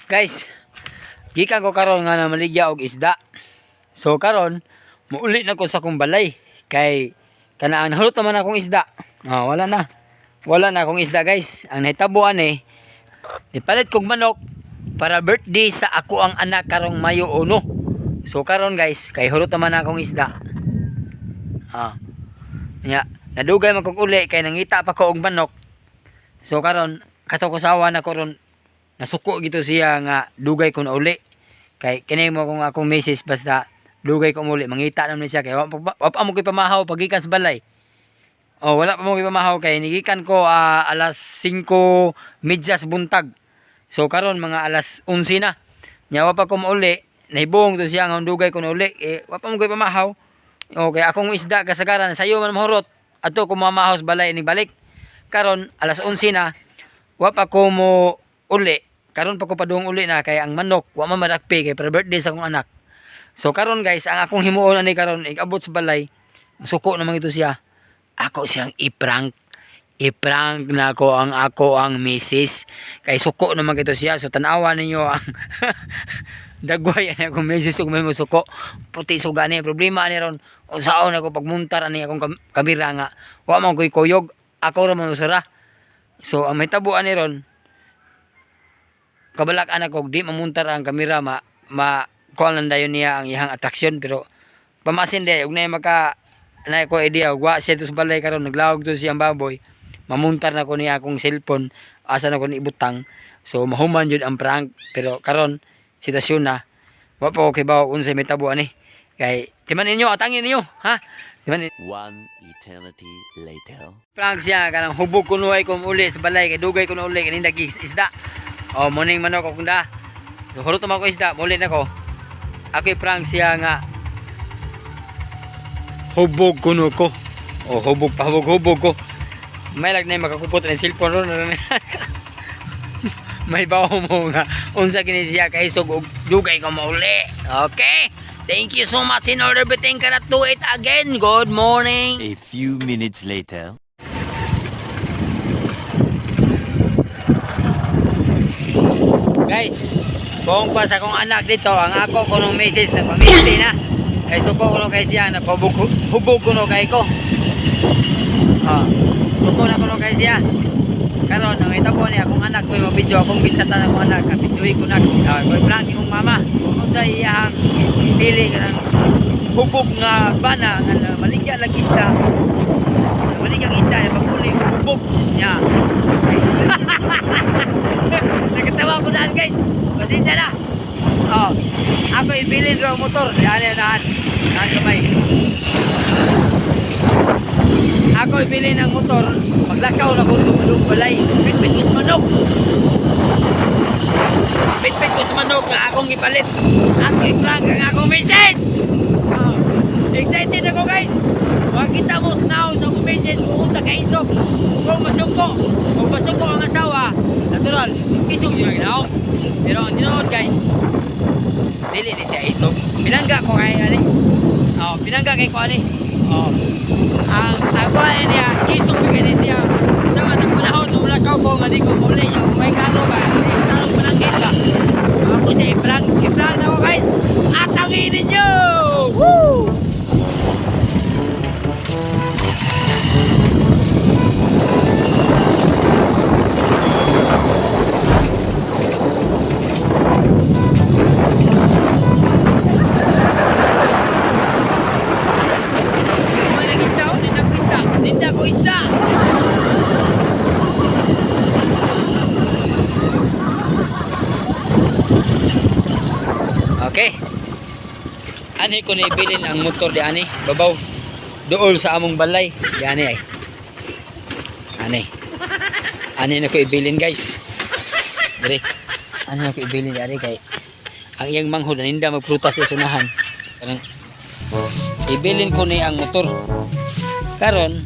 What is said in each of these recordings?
Guys, gikan ko karon nga namaligya og isda. So karon, muuli na ko sa akong balay kay kana ang nahulot naman akong isda. Ah, wala na. Wala na akong isda, guys. Ang nahitabo ani, nipalit kog manok para birthday sa ako ang anak karong Mayo 1. So karon, guys, kay hurot naman akong isda. Ah. Nya, nadugay man kog uli kay nangita pa ko og manok. So karon, kato ko sawa na ko ron, nasuko gito siya nga dugay ko na uli. Kay kini mo kung akong misis, basta dugay ko muli, mangita naman siya kay wa pa mo koy pamahaw pagikan sa balay. Oh, wala pa mo koy pamahaw kay nigikan ko alas 5:30 sa buntag. So karon mga alas 11 na. Nya wa pa ko mauli, nahibong to siya nga dugay ko na uli. Eh, wa pa mo koy pamahaw. Okay, akong isda kasagaran sayo man mahurot. Adto ko mamahaw sa balay ni balik. Karon alas 11 na, wa pa ko mo uli. Karon pa ko padung uli na kay ang manok wa man madakpi kay para birthday sa akong anak. So karon, guys, ang akong himuon ani karon igabot sa balay, suko naman ito siya. Ako siyang i-prank. I-prank na ako ang ako ang misis. Kay suko naman ito siya. So tanawa ninyo ang dagway ani akong misis ug may musuko. Puti suga ni problema ani ron. Unsaon ako pagmuntar ani akong kamera nga wa man koy kuyog. Ako ra man usara. So ang mahitabo ani ron, kabalak anak ko di mamuntar ang kamera, ma ma kuan lang dayon niya ang iyang atraksyon, pero pamasin di ug nay maka nay ko idea ug wa siya sa balay karon, naglawog to siyang baboy, mamuntar na ko niya akong cellphone, asa na ko ni ibutang, so mahuman jud ang prank. Pero karon sitwasyon na wa pa ko kibaw unsay mahitabo ani kay timan ninyo, atangin ninyo, ha, timan. One eternity later. Prank siya kanang hubog kuno ay ko uli sa balay kay dugay ko na uli kaning nag isda. Oh, morning manok akong da. So hurot man ko isda, muli na ko. Ako prank siya nga hubog kuno ko. Oh, hubog pa hubog hubog ko. May lag na makakupot ang cellphone ron. May bawo mo nga unsa kini siya kaisog og dugay ko mauli. Okay. Thank you so much in order everything cannot do it again. Good morning. A few minutes later. Guys, kung pa sa akong anak dito, ang ako kunong misis na pamilya na. Kay suko kuno kay siya, napahubog hubog kuno kay ko. Ah, suko na kuno kay siya. Karon ang itabo ni akong anak ko mabidyo, akong gitsatan akong anak, kabidyoy ko na. Ah, koy prank imong mama. Kung unsa iyang pili kanang hubog nga bana nga maligya lag isda. Maligya isda ay pag-uli hubog niya. Nagkatawa ko daan, guys. Pasensya na. Oh, ako ibilin raw motor. Yan yan naan. Naan kamay. Ako ibilin ang motor. Maglakaw na ko dumudong balay. Bitbit ko sa manok. Bitbit ko sa manok nga akong ipalit. Ako i-prank ang akong misis. Oh, excited ako, guys. Makita mo sa naon sa akong misis kung sa kaisog. Kung masuko. Kung masuko ang asawa, natural, isog yun ang ginaw. Pero ang tinuod, guys, dili ni siya isog. Pinangga ko kay ani. Oh, pinangga kay ko ani. Oh. Ang ako niya isog kay ni siya. Sa matag panahon tumlakaw ko nga di ko muli yung may karo ba. Tarong pananggit ba. Ako siya i-prank, i-prank na ako, guys. Atangin ninyo! Woo! May nag-isda, oh, ninda ko isda. Ninda ko isda. Okay. Ani ko na ibilin ang motor di ani, babaw. Dool sa among balay. Di ani ay. Ani. Ani na ko ibilin, guys. Dire. Ani na ko ibilin di ani kay ang iyang manghod ninda magprutas sa sunahan. Kanang ibilin ko ni ang motor. Karon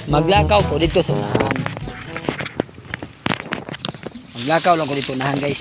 maglakaw ko dito sa unahan. Maglakaw lang ko dito unahan, guys.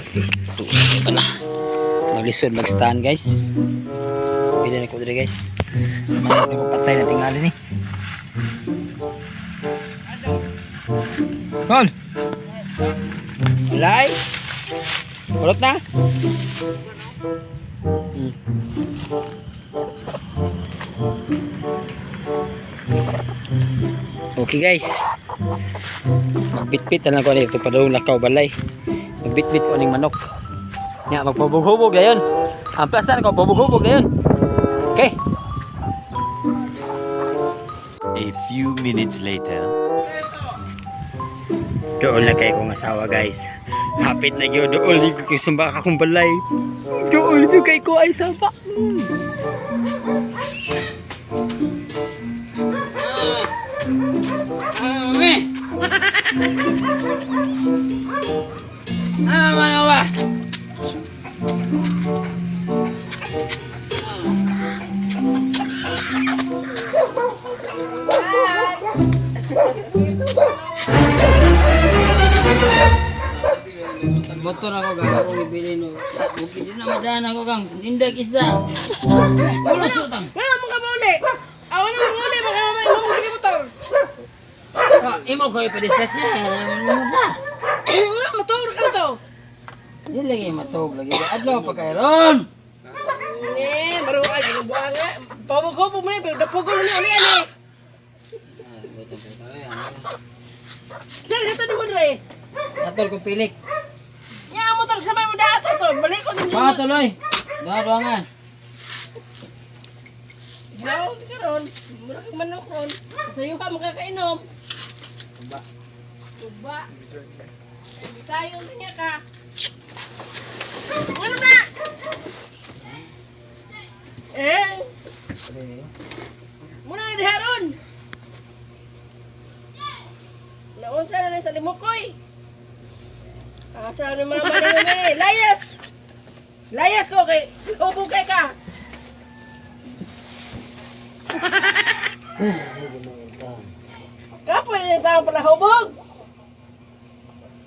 Guys, tuloy pa na. Maglisod mag-stand, guys. Pili na ko diri, guys. Manok na ko patay na tingali ni. Skol! Walay! Kulot na! Okay, guys. Magbitbit na lang ko nito padung lakaw balay. Magbitbit ko ning manok. Nya magpabog-hubog na yun. Ang plasan ko pabog-hubog na yun. Okay. A few minutes later. Dool na kay kong asawa, guys. Hapit na gyud dool ko kay sumba ka kong balay. Dool jud kay ko ay saba. Ah, manawa. Motor ako gang, ako ibili no. Bukid din na madaan ako gang. Nindag isda. Ulos utang. Wala mo ka mauli. Awa na mo uli, baka mamaya mo sige motor. Ah, imo ko ipadisasya. Na. Wala motor ka to. Di lagi matog lagi. Adlaw pa kay ron. Ne, baro ay buang nga. Pabog-hubog mo na, pero dapugon mo na uli ani. Sir, ito di mo dre. Atol ko pilik. Nya ang motor sabay mo dato to. Balik ko din. Pa tuloy. Duha duangan. Yaw karon, mura kang manok ron. Sayo ka makakainom. Tuba. Tuba. Hindi tayo niya ka. Ano na? Eh, muna na diharon. Naunsa na na sa limukoy. Asa ni mama ni mami. Layas! Layas ko kay ubo kay ka. Kapoy na yung tao pala hubog.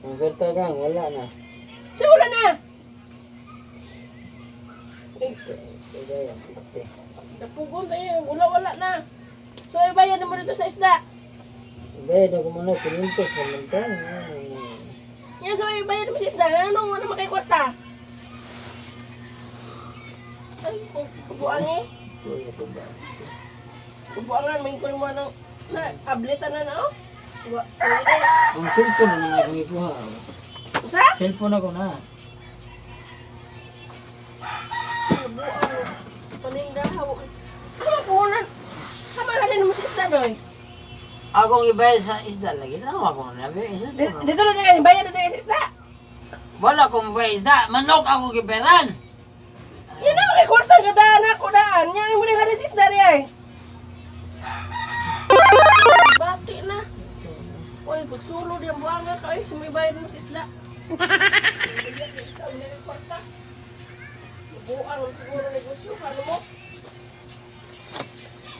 Ang kwarta gang wala na. So wala na. Napugon tayo, wala wala na. So ibayan mo dito sa isda. Bayad ako manok pinintos naman ta. Yan, so ibayan mo sa isda. Ano mo naman kay kwarta? Ay, kubuan eh. Kubuangan, may kunin mo ng na, ablitan na na oh. Wa, eh. Ang cellphone na akong ikuha. Usa? Cellphone ako na. Kubuan. Paninda, hawak. Ano puhunan? Tama ka din mo sa isda, doy. Akong ibayad sa isda lagi. Tanawa ko na. Cellphone. Dito na din, bayad na din sa isda. Wala akong bayad isda. Manok ako giberan. Yan na, may kwarta ka daan ako daan. Yan, mo rin halis isda niya eh. Bati na. Uy, pagsulo diyan buwangan ka ay sumibayad mo sa isda. Buang siguro negosyo ka, ano mo?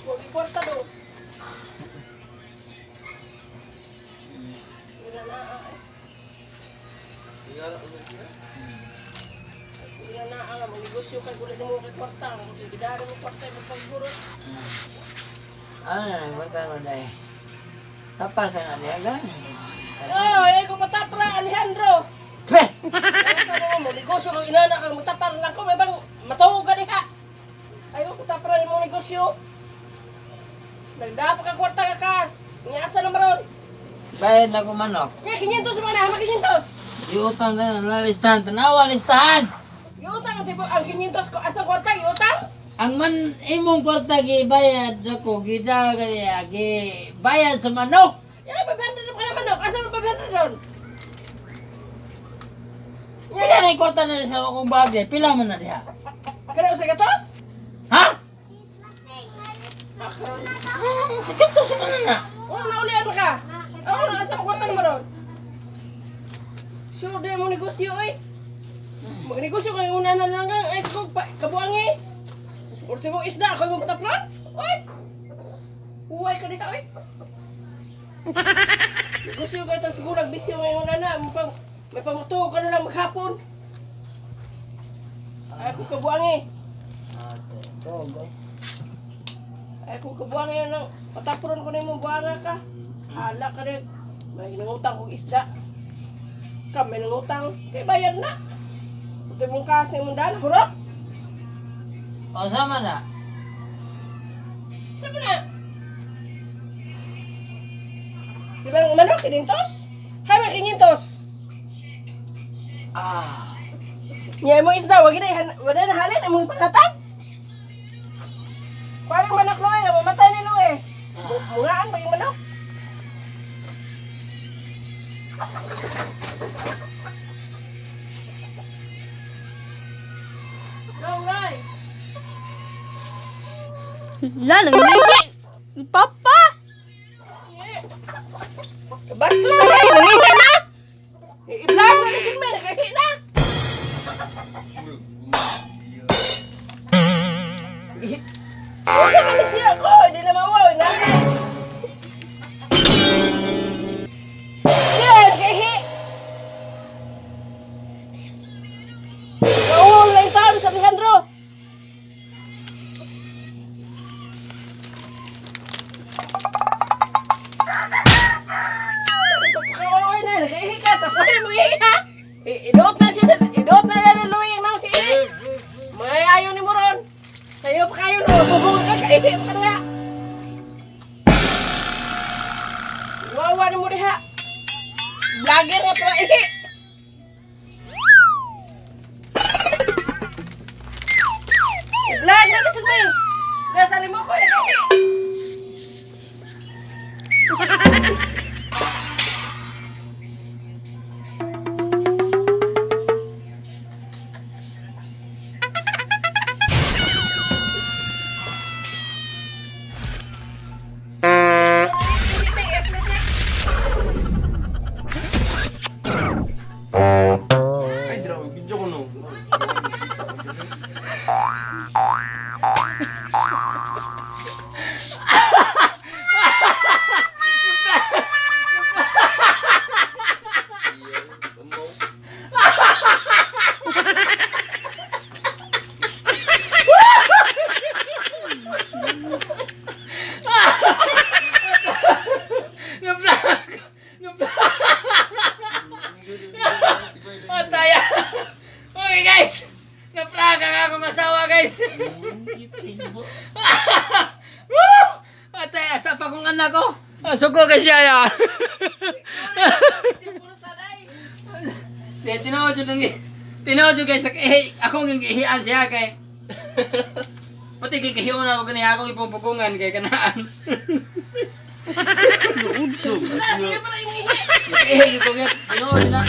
Huwag kwarta do. Wala na, ah, eh. Wala na ang negosyo kay kulit mo kay kwarta. Ang gidara mo kwarta magpaguro. Ano na ang kwarta mo dahil? Tapas na niya gang. Oh, ay ko patapra Alejandro. Peh! Ano mo negosyo kang inana kang matapar lang ko may bang matawag ka diha. Ay ko patapra mo negosyo. Nagdapa ka kwarta ka kas. Nga asa na maron? Bayad na ko manok. Kaya 500 mga na, mga 500. Iutang na na listahan. Tanawa listahan. Giutang ang tipo ang 500 ko asa kwarta giutang. Ang man imong kwarta gibayad ako gida gaya gibayad sa manok. Ya 500 ka naman no. Asa mo 500 ron? Pila na yung kwarta na sa akong bagay? Pila man na diha? Kana usa gatos? Ha? Akaron. Ah, Sakit to sa kanan na. Wala na ulian ka. Ako na asa mo kwarta naman ron. Sure di mo negosyo eh. Magnegosyo kay una na lang kang ay ko pa, kabuang eh. Ultimo isda ako mo patapron. Oy. Uway ka diha oy. Negosyo kay tas gulag bisyo ngayon una na mo pang may pamutuo ka na lang maghapon. Ako kabuang eh. Ate, togo. Ay kung kabuang yan ang patapuron ko na yung buanga ka. Hala ka rin. May nangutang kong isda. Ka, may nangutang. Kay bayad na. Puti mong kasi mong daan. Hurot! O sama na. Sabi na. Ilang manok, kinintos? Hay, may kinintos. Ah. Nya mo isda, wag na, wala na halin, among pangatag. Kuha ng manok Loe, namamatay ni Loe. Mungaan pa yung manok. Go, Roy! Lalang ni Papa. Bastos sa kayo, nangina na! I-vlog na ni Silme, nakahi na! Huwag ka na siya ko, hindi na mawaw, na. Siya, nakahi! Nauwang na yung tao sa Alejandro! Pagkakawaway na, nakaihi ka, tapos mo ihi ha? Idot na siya, idot na na ni Louie ang naong si ihi. May ayaw ni Moron. Sa'yo pa kayo, no, bubong ka, kaihi pa nga. Wawa ni mo diha. Vlogger nga pala ihi. Vlog na kasi ba Nasa limo ko, nakaihi. Ay, draw, video ko no. Na-vlog! Na-vlog! Ataya! Okay guys! Na-vlog ang akong asawa guys! Woo! Ataya, sa pa kong anak ko! Ah, suko kay siya ya! Di, tinuod yun ang tinuod yun guys, eh, akong yung ihian siya kay pati kay kahiyon ako gani akong ipupukungan kay kanaan. Wala, sa'yo pala yung ihi. Eh, ko nga tinuod na.